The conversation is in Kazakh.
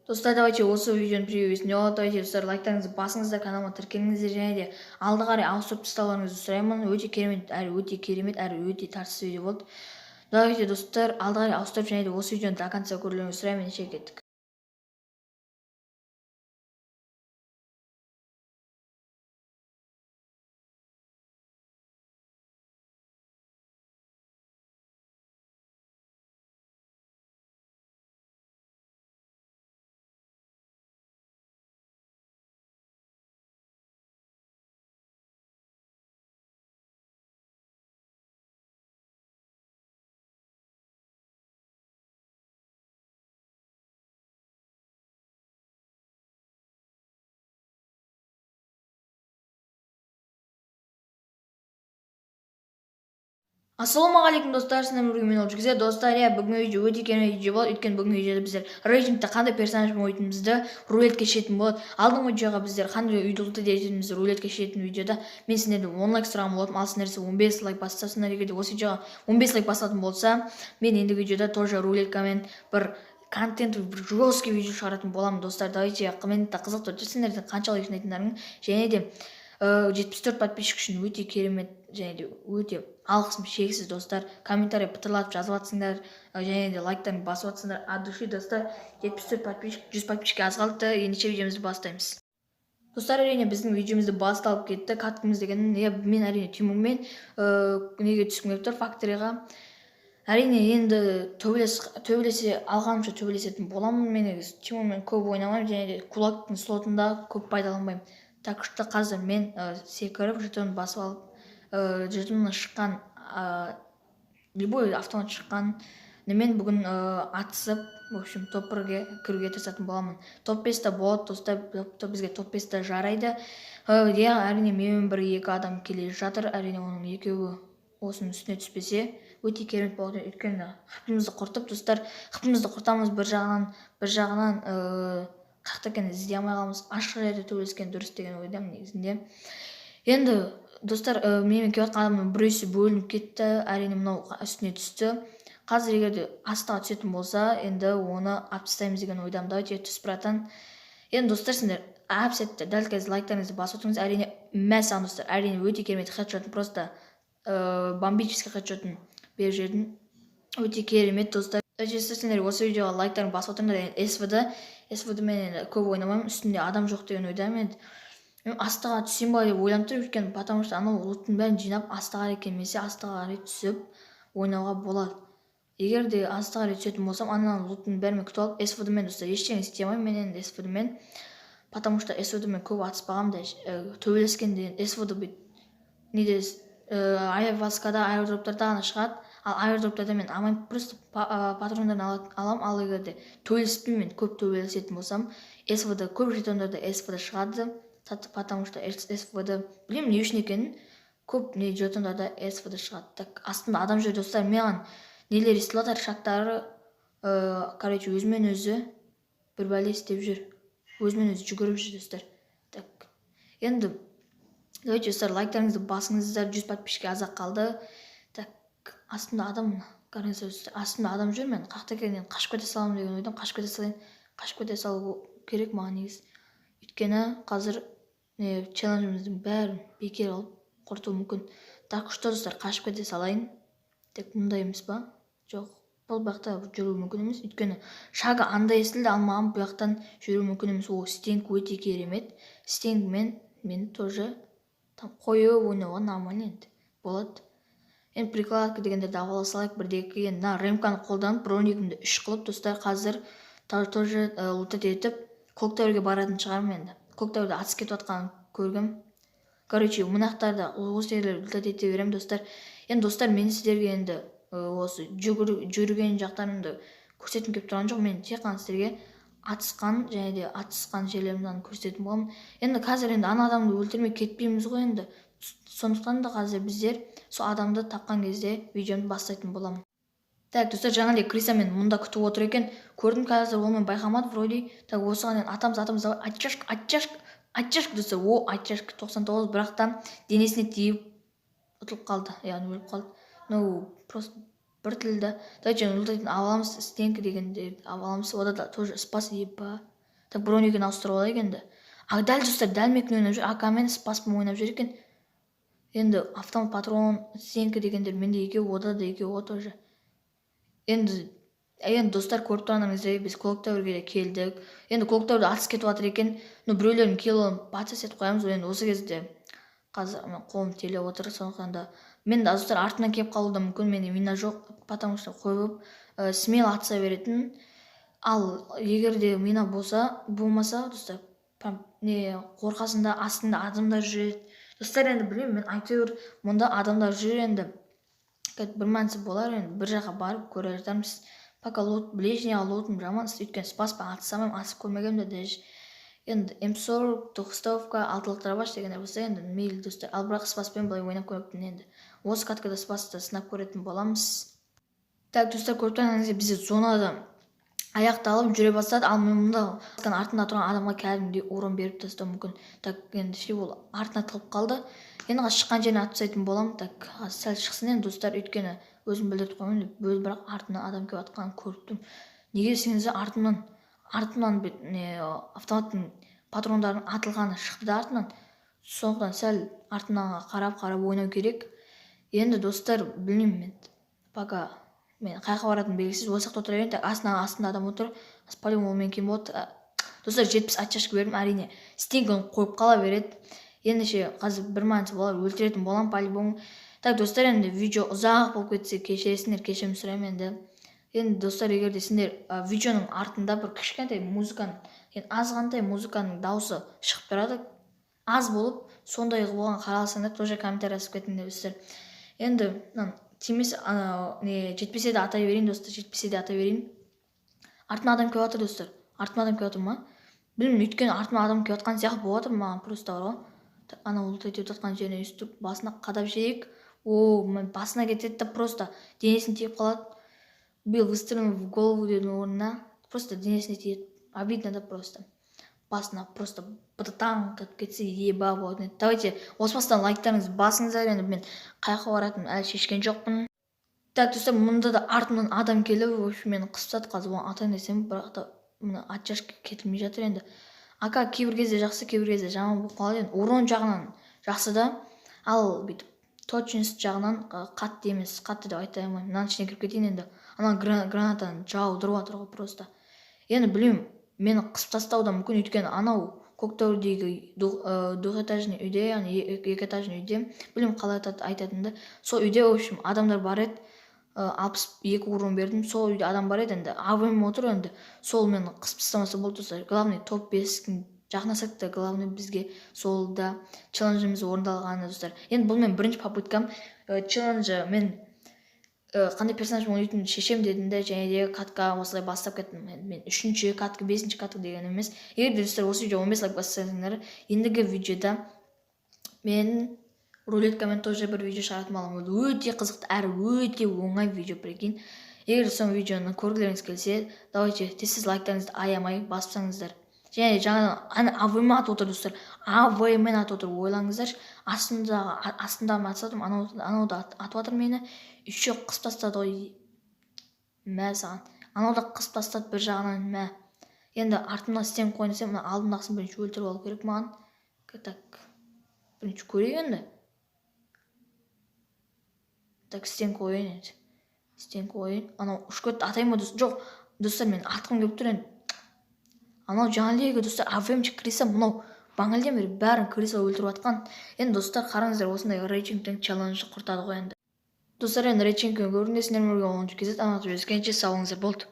Достар, давайте осы видеоның превьюсінде болады. Давайте, достар, лайктарыңызды басыңыздар, каналыма тіркеліңіздер және де алды қарай ауыстырып тастауларыңызды сұраймын. Өте керемет, әрі өте керемет, әрі өте тартысты видео болды. Давайте, достар, алды қарай ауыстырып және де осы видеоны до конца көрулеріңізді сұраймын. Ендеше кеттік. Ассалаумағалейкум, достар, сіздермен бірге мен, Олжас. Достар, иә, бүгінгі видео өте керемет видео болады, өйткені бүгінгі видеода біздер рейтингте қандай персонажбен ойнайтынымызды рулетке шешетін болады. Алдыңғы видеоға біздер қандай үйді лутать ететінімізді рулетке шешетін видеода мен сендерден 10 лайк сұраған болатынмын, ал сендер 15 лайк бассаңдар. Егер де осы видеоға 15 лайк басатын болса, мен ендігі видеода тоже рулеткамен бір контент, бір жесткий видео шығаратын боламын. Достар, давайте, мені де қызықты сендердің қанша лайк жинайтындарың. Және де 74 подписчик үшін өте керемет және де өте алғысым шексіз, достар. Комментарий пытырлатып жазып жатсыңдар және де лайктарын басып жатсыңдар от души. Достар, 74 подписчик, 100 подписчикке аз қалды. Ендеше видеомызды бастаймыз. Достар, әрине, біздің видеомызды басталып кетті. Каткамыз деген, иә, мен, әрине, Тимурмен неге түскім келіп тұр, факториға. Әрине, енді төбелес, төбелесе алғанымша төбелесетін боламын. Мен негізі Тимурмен көп ойнамаймын және де кулактың слотында көп пайдаланбаймын. Так что қазір мен секіріп, жетон басып алып, жетоннан шыққан любой автомат шыққан немен бүгін атысып, в общем, топ 1-ге кіруге тырысатын боламын. Топ 5-те болады, достар, бізге топ 5-те жарайды. Иә, әрине, менімен бір екі адам келе жатыр. Әрине, оның екеуі осының үстіне түспесе, өте керемет болады, өйткені хпімізді құртып, достар, хпімізді құртамыз бір жағынан, бір жағынан қаяқта екенін іздей алмай қаламыз. Ашық жерде төбелескен дұрыс деген ойдамын негізінде. Енді, достар, менімен келе жатқан адамның біреусі бөлініп кетті. Әрине, мынау үстіне түсті. Қазір егер де астыға түсетін болса, енді оны алып тастаймыз деген ойдамын. Давайте, түс, братан. Енді, достар, сендер әп сәтте дәл қазір лайктарыңызды басып отырыңыз. Әрине, мә саған, достар, әрине, өте керемет хедшотын, просто бомбический хедшотын беріп жібердім. Өте керемет, достар. Достар, сендер осы видеоға лайктарын басып отырыңдар. СВД, СВД мен енді көп ойнамаймын, үстінде адам жоқ деген ойдамын. Енді мен астыға түсейін ба деп ойланып тұрмын, өйткені, потому что анау луттың бәрін жинап, астыға қарай келмесе, астыға қарай түсіп ойнауға болады. Егер де астыға қарай түсетін болсам, ана луттың бәрін күтіп алып, СВД мен, достар, ештеңе істей алмаймын мен енді СВД мен, потому что СВД мен көп атыспағанмын да. Төбелескенде СВД бүйтіп неде, авиаскада, аэродроптарда ғана шығады. Ал аэродроптарда мен алмаймын, просто патрондарын аламын. Ал егер де төбелеспеймін, мен көп төбелесетін болсам, СВД көп жетондарда СВД шығады, потому что СВД, білмеймін не үшін екенін, көп не жетондарда СВД шығады. Так, астында адам жүр, достар, маған нелер естіліп жатыр, шагтары. Короче, өзімен өзі бір бәле істеп жүр, өзімен өзі жүгіріп жүр, достар. Так, енді давайте, достар, лайктарыңызды басыңыздар, 100 подписчикке аз ақ қалды. Так, астында адам, қараңыздар, достар, астында адам жүр. Мен қаяқта екенін, қашып кете саламын деген ойдамын. Қашып кете салайын, қашып кете салу керек маған негізі, өйткені қазір не челленджіміздің бәрін бекер алып құртуы мүмкін. Так что, достар, қашып кете салайын. Тек мындай емес па? Жоқ, бұл жақта жүру мүмкін емес, өйткені шагы андай естілді, ал маған бұл жақтан жүру мүмкін емес. О, стенг, өте керемет. Стенгмен мен тоже там қойып ойнауға нормально енді болады. Енді прикладка дегендерді алып ала салайық бір екі. Енді мына ремканы қолданып, бронигімді үш қылып, достар, қазір тоже лутать етіп, Клок баратын шығармын. Енді Клок атысып кетіп жатқанын көргем. Короче, мына жақтарда, осы жерлерді лутать ете беремін, достар. Енді, достар, мен сіздерге енді осы жүрген жақтарымды көрсеткім келіп тұрған жоқ. Мен тек қана сіздерге атысқан және де атысқан жерлерімді көрсететін боламын. Енді қазір енді ана адамды өлтірмей кетпейміз ғой енді. Сондықтан да қазір біздер сол адамды тапқан кезде видеоны бастайтын боламын. Так, достар, жаңа крысамен мұнда күтіп отыр екен, көрдім. Қазір ол мені байқамады вроде. Так, осыған енді атамыз, атамыз. Оттяжка, оттяжка, оттяжка, достар. О, оттяжка 99, бірақ та денесіне тиіп ұтылып қалды, яғни өліп қалды. Ну, просто бір тілді. Давайте лутайтын алып аламыз, стенка дегенді алып аламыз. Ода да тоже спас. Еба. Так, бронигін ауыстырып алайық енді. А, дәл, достар, дәл менікін ойнап жүр, АК-мен, спаспен ойнап жүр екен. Енді автомат, патрон, стенка дегендер менде екеу, ода да екеу ғой тоже. Енді, достар, көріп тұрғандарыңыздай, біз Клок Тауэрге де келдік. Енді Клок Тауэрде атыс кетіп жатыр екен, но біреулердің киллін подсос етіп қоямыз ғой. Енді осы кезде қазір мен қолым телеп отыр, сондықтан да мен, достар, артынан келіп қалуы да мүмкін. Менде мина жоқ, потому что қойып смело атыса беретін. Ал егер де мина болса, болмаса, достар, прям не қорқасың да, астында адамдар жүреді, достар. Енді білмеймін мен, әйтеуір мұнда адамдар жүр. Енді бір мәнісі болар, енді бір жаққа барып көре жатармыз. Пока лут, ближний лутым жаман, өйткені спаспен атыса алмаймын, атысып көрмегенмін де даже. Енді М40, двухстволка, алтылық дробаш дегендер болса, енді мейлі, достар. Ал бірақ спаспен былай ойнап көрмеппін. Енді осы каткада спасты сынап көретін боламыз. Так, достар, көріп тұрғандарыңыздай, бізде зонада аяқталып жүре бастады. Ал мен мұнда артында тұрған адамға кәдімгідей урон беріп тастауым мүмкін. Так, енді ше, ол артына тығылып қалды. Енді қазір шыққан жерінен атып тастайтын боламын. Так, қазір сәл шықсын енді, достар, өйткені өзім білдіртіп қоямын деп. Бірақ артынан адам келіп жатқанын көріп тұрмын. Неге десеңіздер, артымнан не автоматтың патрондарының атылғаны шықты да артынан. Сондықтан сәл артынан қарап қарап ойнау керек. Енді, достар, білмеймін мен, пока мен қай жаққа баратыным белгісіз. Осы жақта отыра берейін. Так, астында адам отыр, по-любому ол менікі болады. Достар, 70 оттяжка бердім. Әрине, стенканы қойып қала береді. Ендеше қазір бір мәнісі болар, өлтіретін боламын по-любому. Так, достар, енді видео ұзақ болып кетсе, кешіресіңдер, кешірім сұраймын. Енді, достар, егер де сендер видеоның артында бір кішкентай музыканың, енді азғантай музыканың дауысы шығып тұрады аз болып, сондай болған қаралсаңдар, тоже комментарий жазып кетіңдер, достар. Енді мынаны тимесе, ана не жетпесе де атай берейін, достар, жетпесе де ата берейін. Артыма адам келіп жатыр, достар. Артыма адам келіп жатыр ма, білмеймін, өйткені артыма адам келіп жатқан сияқты болып жатыр маған просто бар ғой. Так, анау лутать етіп жатқан жеріне өйстіп басына қадап жіберейік. О, басына кетеді да, просто денесіне тиіп қалады. Был выстрелом в голову дедің орнына просто денесіне тиеді. Обидно да, просто басына просто бытытаң етіп кетсе, еба болатын еді. Давайте, осы бастан лайктарыңызды басыңыздар. Енді мен қай жаққа баратынымды әлі шешкен жоқпын. Так, достар, мұнда да артымнан адам келіп, в общем, мені қысып тастады. Қазір оған атайын десем, бірақ та мына оттяжка кетілмей жатыр. Енді АК кейбір кезде жақсы, кейбір кезде жаман болып қалады. Енді урон жағынан жақсы да, ал бүйтіп точность жағынан қатты емес, қатты деп айта алмаймын. Мынаның ішіне кіріп кетейін енді. Ана гранатаны жаудырып жатыр ғой просто. Енді білмеймін, мені қысып тастауы да мүмкін, өйткені анау Көктаудегі двухэтажный үйде, яғни екі этажный үйде, білмеймін қалай айтатынымды, сол үйде, в общем, адамдар бар еді. 62 урон бердім. Сол үйде адам бар еді. Енді АВМ отыр. Енді сол мені қысып тастамаса болды, достар. Главный, топ бестің жақындасақ та, главный, бізге сол да челленджіміз орындалғаны, достар. Енді бұл менің бірінші попыткам челленджі. Мен қандай персонаж ойнайтынымды шешемін дедім де, және де катка осылай бастап кеттім. Енді мен үшінші катка, бесінші катка деген емес. Егер де, достар, осы видео 15 лайк бассаңдар, ендігі видеода мен рулеткамен тоже бір видео шығаратын боламын. Ол өте қызықты әрі өте оңай видео, прикинь. Егер сол видеоны көргілеріңіз келсе, давайте, тез тез лайктарыңызды аямай басып тастаңыздар. Және жаңадан ана АВМ атып отыр, достар, АВМ атып отыр, ойлаңыздаршы. Астындағы атып жатырмын, анау да атып жатыр мені. Еще қысып тастады ғой, мә саған. Анау да қысып тастады бір жағынан, мә. Енді артымнан стенка қояйын десем, мына алдымдағысын бірінші өлтіріп алу керек маған. Так, бірінші көрейік енді. Так, стенка қояйын енді, стенка қояйын. Анау ұшып кетті, атайын ба? Жоқ, достар, мен атқым келіп тұр енді. Анау жаңағыдегі, достар, АВМчик крыса, мынау бағанадан бері бәрін крыса өлтіріп жатқан. Енді, достар, қараңыздар, осындай рейтингтің челленджі құртады ғой енді, достар. Енді рейтингті көрдіңдер, сендермен бірге 10 KZ. Аман, сау болыңыздар, болды.